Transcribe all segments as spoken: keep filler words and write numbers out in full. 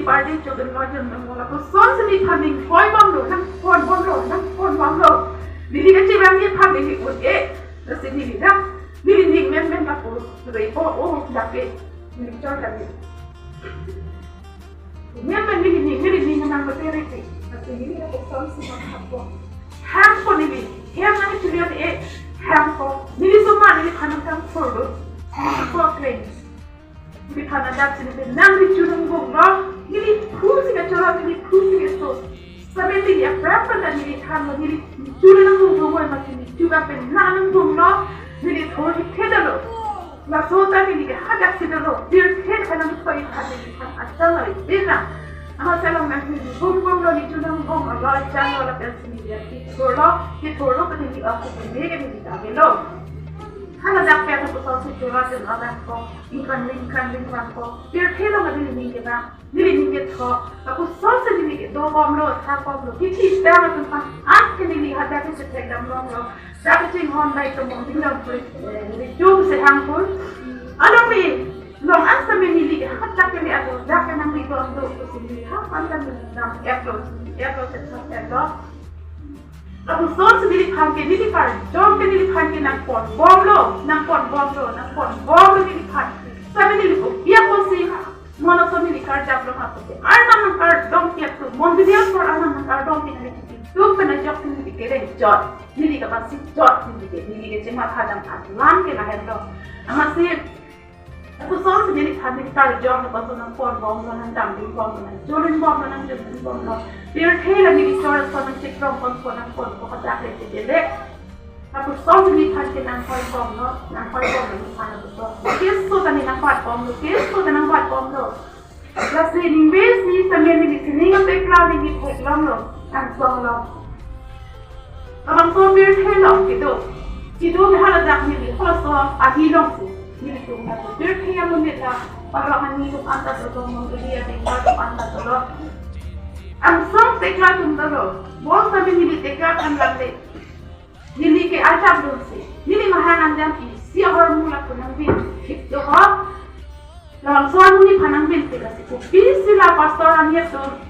Party chodun lo, jondun lo, lapuson si neliphan ning hoi bomlo, nangpon bomlo, nangpon bomlo. Neli kachevang nephan neli un-e, lasi neli dak, neli ning menmen lapu, rei po, oh, dak ke, neli chor kali. Menmen neli ning, neli ning nang betere ke, lasi neli lapuson si nanghapo. Hangpo neli, hem nang chulian e, hangpo. Neli soma neliphan nangkangthurlo, neli ko claim. Neliphan adap si neli nang recho nangbomlo, neli phu si kachoro, neli phu si kaso. Sitame neli aphrang pen ta neli thanlo, neli recho nangbomlo, masi neli recho ka pen nang nangbomlo, neli thor hithedetlo. Laso ta neli ke hadak si detlo, pirthe thanang soi than neliphan achal lo, ipina. Ama salam nang neli bombomlo, recho nangbomlo, achal lo, lapen si neli kithurlo, kithurlo, pen neli ako pen neli ke neli ta avelo. Hala dak pen lapuson si choro jen adak ko, ingkan, ingkan, ingkan ko. Pirthe along neli ning kevang, neli ning ketho. Lapuson si neli kedo bomlo, tha bomlo. Kithi pen atum aphan, ak ke neli hadak ke chethek dam bomlo. Dak kachinghon bai tomong ding dam pui, eh, neli jum se hangpon. Along neli, long an sitame neli ke hadak ke neli ako, dak ke nangli don do, pusi neli ha pan dam dam, aplo, aplo, chethek aplo. Lapuson si neliphan ke, neli karjong ke neliphan ke nangpon bomlo, nangpon bomlo, nangpon bomlo neliphan. Sitame neli kopi apotsi, mono so neli karjap lo ma apotsi. Arnam nangkardom tiap tu, mondoli asor arnam nangkardom tiap neli tipi tu pen ajok si neli kereng jot. Neli kapasi jot neli ke, neli ke chematha dam alam ke lahenlo. Amatsi, lapuson si neliphan neli karjong, lapuson nangpon bomlo, nangdamdun bomlo, nangjolun bomlo, nangjolun bomlo. Pirthe la neli chor ason nangchekrong pon pon nangpon ko hadak le chedele. Lapuson si neliphan ke nanghoi bomlo, nanghoi bomlo neliphan lapuson. Keso ta neli nangbat bomlo, keso ta nangbat bomlo. Lasi ningve si sitame neli sining atekla neli theklonglo, angsong lo. Labangso pirthe along kedo, kedo ke hala dak neli halaso ahi alongsi nelitum laso pirthe amonit la, parong ani atum anta dolo, mondoli ading atum anta dolo. Angsong tekla atum dolo, bonsitame neli tekla kan lang le. Neli ke ajap dunsi, neli mahang anjam isi ahormu lapu nangbin thik do ho. Labangso ahormu neliphan nangbin thik lasi kopisi la pastor ani atum,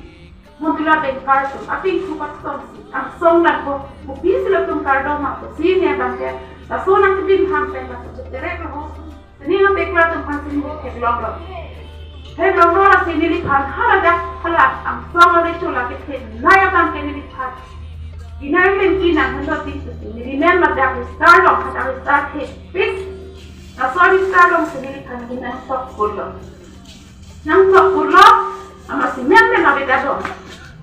mondoli abengkar atum, apingku pastor si angsong langpo, kopisi latum kardom ma pusi ne abang ke, laso nangkebin ham pen laso cheterek lo ho. Neli nangtekla atum aphan si neli theklonglo. Theklonglo lasi neliphan hala dak hala angsong ale chola kethenei abang ke neliphan. Inai men ki nang hendo ti pusi neli men ladak register along, hadak register thepik. Laso register alongsi neliphan ke nangtok kurlo. Nangtok kurlo, amatsi men men abeta do.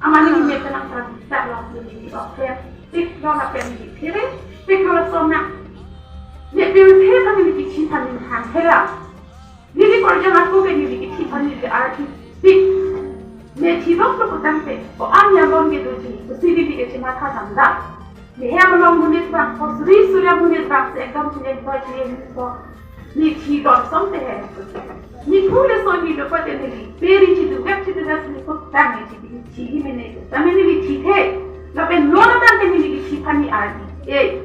Amat neli men pen nangtak lo, neli open. Tik lo lapen neli phere, tik lo laso nang. Ne pirthe aphan neli kithi aphan neli hang hera. Neli korjang ako ke neli kithi aphan neli arti. Tik. Ne thilok lo putangte, ko-an ya lon ke doji, pusi neli ke chematha damdam. Ne hem along monit abang, ko suri suri amonit abang si ekdom chile ba chile ko. Ne thilok song te he. Ne phu le so neli lo pate neli, peri chidu gap chidu das ne ko tang ne chidu. Thi hi mene ko. Tame neli thithe. Lapen non abang ke neli kithi aphan neli ardi. Eh.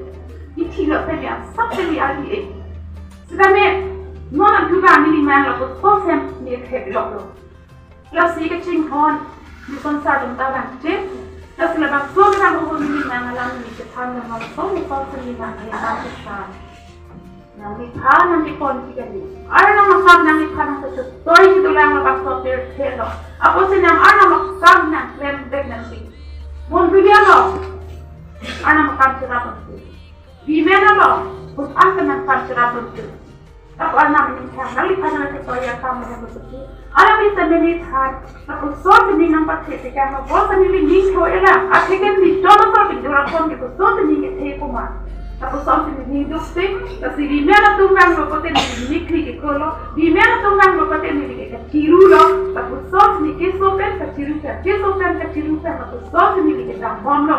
Neli thilok pen ya sap pen neli ardi eh. Sitame non abang neli mang lapuson sem neli theklonglo. Lasi kachinghon, neli son sa dum ta bang che. Lasi labangso nang ho neli mang alam neli chethan dam laso neli son neli mang he ta chethan. Nangliphan nangkepon ti kali. Arnam akam nangliphan nangkachotoi kedo lang labangso pirthe along. Apotsi nang Arnam akam nangklem bek nangji. Mondoli along Arnam akam cherap nangji. Bimen along, hus angke nangkam cherap nangji. Lapu Arnam ning thang, nangliphan nangkachotoi akam nangkachotoi. Arnam ning sitame neli than, lapuson si neli nangpathe si kang, lapuson si neli ning tho elang, atheke neli cholo so pindura kon ke lapuson si neli kethe puma. Lapuson si neli ning duk sing, lasi bimen atum vanglo pute neli ning kri ke kolo, bimen atum vanglo pute neli ke kachirulo, lapuson si neli keso pen kachiru pen, keso pen kachiru pen, lapuson si neli kedam bomlo.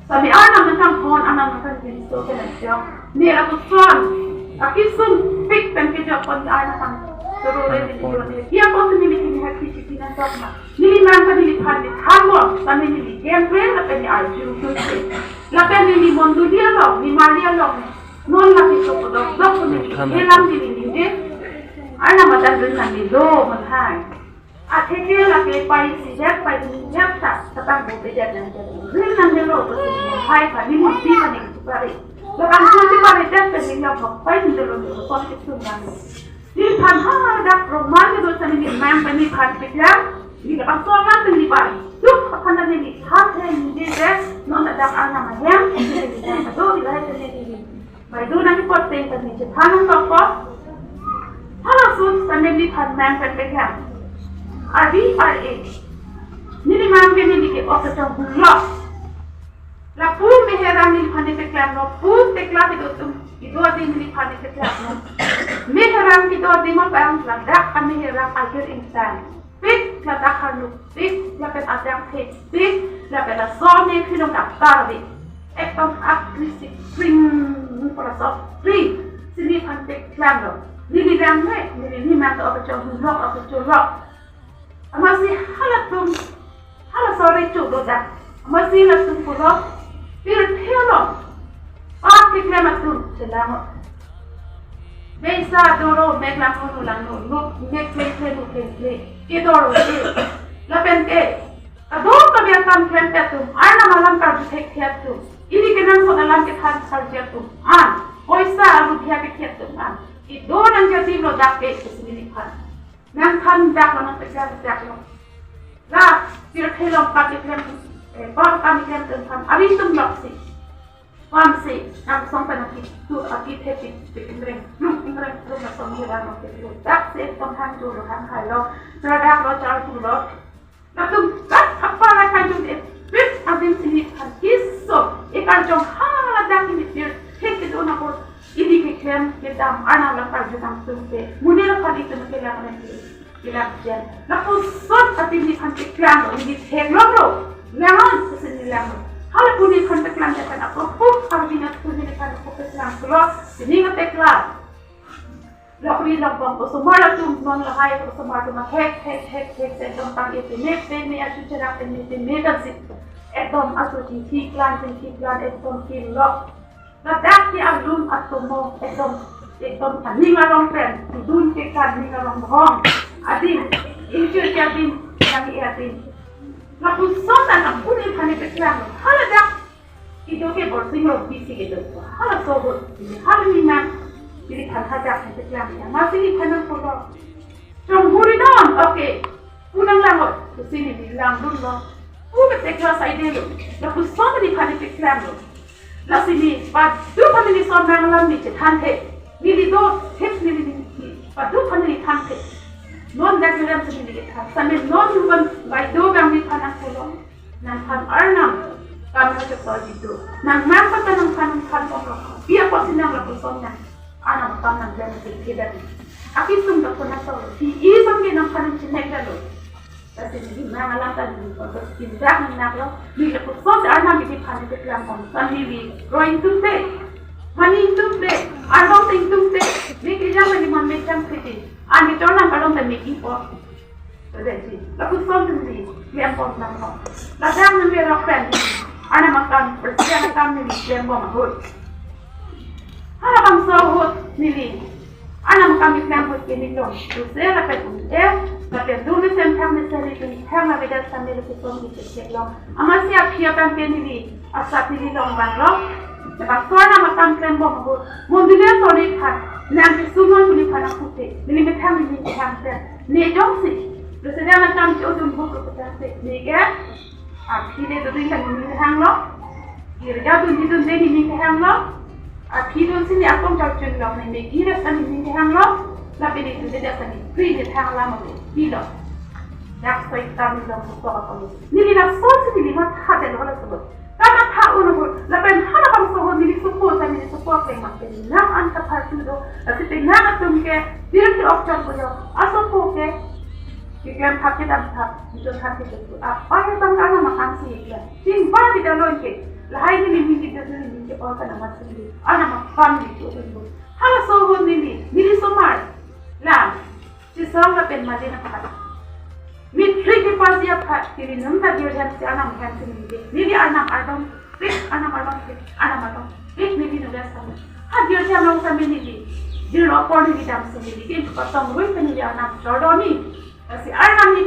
Sitame Arnam nangkanghon, Arnam nangkangjinso ke nangchok. Ne lapuson akesung pik pen kejok pon Arnam aphan. Soro le neli lo ne. Dia pon neli kini hak kisi kina sok ma. Neli nang ka neliphan ne than mo. Sitame neli gemre lapen ne arju tu se. Lapen neli mondoli along, ne mari along. Non lake so kodok dok pon neli. Helam neli ningje. Arnam adan dun nang neli lo mon hai. Atheke lake pai si det, pai si det ta, katang bo bedet nang det. Rin nang delo, hai pa ni mo pi pa ni pare. Lakan so si pare det pe ni yang hok pai ni delo ni ko si sum nang. Ni phan ha dak roman ni do sa ni mang pa ni phan pe ya. Ni lakan so nang ni pare. Duk phan ni ni phan he ni de de, non dak ana ma hem, ni de de do ni lai ni ni. Mai do nang pot teng tani chethan nangkok. Halaso ta neli phan mang pen pegang. R D R A. Neli mang ke neli ke ok tong lo. Lapu meherang neli phan peklanglo, pu tekla kedo atum, kedo adim neli phan peklanglo. Meherang kedo adim apang ladak ameherang akhir insan. Pik ladak harnuk, pik lapen adang thek, pik lapen laso ne philong daktar di. Ekdom akri si kring, pura so kring. Si neli phan peklanglo. Neli lang ne, neli ni man to apa chong lok, apa chong lok. Amatsi halatum, hala sore chok do dak. Amatsi latum pulo, pirthe lo. Pak peklem atum, chelang. Beisa doro mek lang nu lang nu, nu mek klem klem nu klem klem. Ke doro ke. Lapen ke. Kadokave akam klem pe atum, Arnam alam karju thekthe atum. Ili kenangsot alam kethan karju atum. An, poisa alu dia kethe atum an. Kedo nang jadi lo dak ke, ke si neli phan. Nang than dak lo nang pekar dak lo. La, pirthe lo pat keklem, eh, pat keklem atum phan. Ari tum lok si. Pam si, nang song pen aki tu, aki the pi, pi ingreng, hmm, ingreng, ingreng na song hira no pi tu. Dak si ekdom hang tu lo, hang hai lo, char dak lo, char tu lo. Latum dak apa la kan tu de, pis adim si neli phan kiso, ekar jong ha dak ni pir, he ke tu na ko, ili keklem, kedam, Arnam alam karju tang tum pe, muni la phan itum kelang na pi. Ilak jen. Lapuson atim neli phan peklang lo, neli theklong lo. Lang, sesen neli lang lo. Halapu neli phan peklang ya kan apa puk, kami na tu neli phan puk peklang lo. Sini nge peklang. Lok ri lok bom, osomar latum non lahai, osomar latum hek, hek, hek, hek, se dom tang ete me, te me, asu cherak te me, te me, dan si. Ekdom asu ti, ti klan, ti, ti klan, ekdom ti lok. Ladak ke alum atomo, ekdom, ekdom aning arong pen, dun ke kan ning arong hong. Adim, inchir ke adim, yang ke adim. Lapuson ta lapu neli phan peklang. Haladak, kedo ke borsing ro bisi kedo. Halaso ahut, hala ni nang, neli phan hadak peklang. Amatsi neli phan nang pulo. Chonghuri non, okay. Pu nang lang lo, si neli langdun lo. Pu ke tekla saide lo. Lapuson neli phan peklang lo. Lasi neli, padu phan neli son nang lam neli chethan the. Neli do, hep neli neli, padu phan neli than the. Non dak neli lam si neli kethan. Same non duban bai do gang neli phan nang pulo. Nang phan Arnam, kam na chepto jitu. Nang nang pata nang phan nang phan kong kong. Pia pasi nang lapuson nang. Arnam kam nang jan si kidan. Aki sum dak pun nang so. Si i sum ke nang phan nang chinek dalo. Lasi neli nang alam ta neli pon to skin dak nang nak lo. Neli lapuson si Arnam neli phan neli peklang kong. Kan neli roi tum te. Mani tum te. Arnam ting tum te. Neli kijang neli man mejang te. Ani chor nang kalong ta neli po. Lapuson neli klem bom nang ho. Ladak neli rok pen. Arnam akam, Presiden akam neli klem bom ahut. Hala bangso ahut neli. Arnam akam neli klem ahut ke neli long. Tuse lapen un-e, lapen dun mesen thang mesen neli thang la vedat sa neli lapuson neli cek cek long. Amatsi aphi apang ke neli. Asap neli long bang long. Bangso Arnam akam klem bom ahut. Mondoli aso neli phan. Nang kesung non neli phan apute. Neli methang neli thang pen. Ne jongsi. Presiden akam chodun buk lo petang se. Ne ke. Aphi le dodun kan neli hang lo. Girja dun di dun de neli hang lo. Aphi dun si neli akong char chun long ne. Ne girja kan neli hang lo. Lapen neli dun de kan neli. Pri neli hang lam lo. Pi lo. Dak soi tam neli long buk lo. Neli lason si neli matha de lo lason. Kamatha un ahut, lapen hala bangso ahut neli sopo ta neli sopo akleng ma pen nang an kathar tu do, lasi penang atum ke, dir ke ok chot bojo, asopo ke, keklem thap kedam thap, nchon thap kedo tu, apa ya bang Arnam akam si keklem. Ting ba di dalon ke, lahai neli ning ke dalon neli ke ol kana ma sili, Arnam akam neli tu un bo. Halaso ahut neli, neli somar, la, Chisong lapen mali nangkhat. Mitri kepasi aphat, neli num ta girja si Arnam hem si neli. Neli Arnam ardom, pik Arnam ardom, pik Arnam ardom, pik neli nula sami. Ha girja long sami neli. Dir lo apor neli dam si neli. Kin patong rui ke neli Arnam chordo ni. Lasi Arnam ni